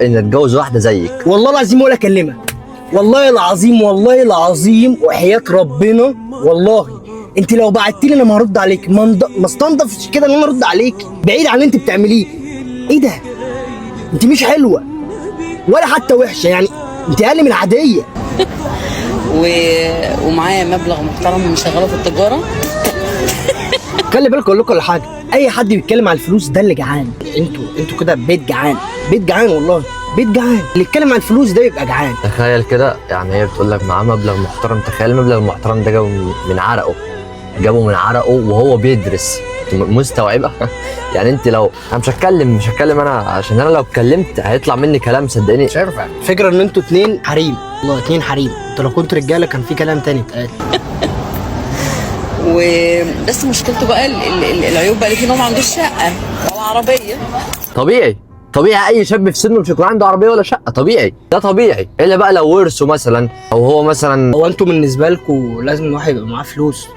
ان اتجوز واحدة زيك. والله العظيم ولا اكلمها، والله العظيم، والله العظيم وحياة ربنا، والله انت لو بعتي لي انا ما هرد عليك. ما استنضفش كده ان انا ارد عليك، بعيد عن اللي انت بتعمليه. ايه ده؟ انت مش حلوة ولا حتى وحشة، يعني انت اقل من العادية. ومعايا مبلغ محترم وشغالة في التجارة. خلي بالك اقول لكم على حاجة، اي حد بيتكلم على الفلوس ده اللي جعان. انتوا كده بيت جعان، بيت جعان، والله بيت جعان. اللي يتكلم على الفلوس ده يبقى جعان. تخيل كده، يعني هي بتقول لك معاه مبلغ محترم، تخيل المبلغ المحترم ده جابه من عرقه، جابه من عرقه وهو بيدرس. مستوعبة؟ يعني انت لو انا مش هتكلم، مش هتكلم انا، عشان انا لو اتكلمت هيطلع مني كلام صدقني. مش هينفع. فكرة ان انتوا اتنين حريم، والله اتنين حريم. انتوا لو كنتوا رجاله كان في كلام تاني اتقال. وبس مشكلته بقى العيوب بقى اللي فيه ان هو ما عندوش شقه ولا عربية. طبيعي، طبيعي اي شاب في سنة مش هيكون عنده عربية ولا شقه، طبيعي، ده طبيعي. الا بقى لو ورثه مثلا، او هو مثلا. هو انتوا بالنسبة لكم لازم الواحد يبقى معاه فلوس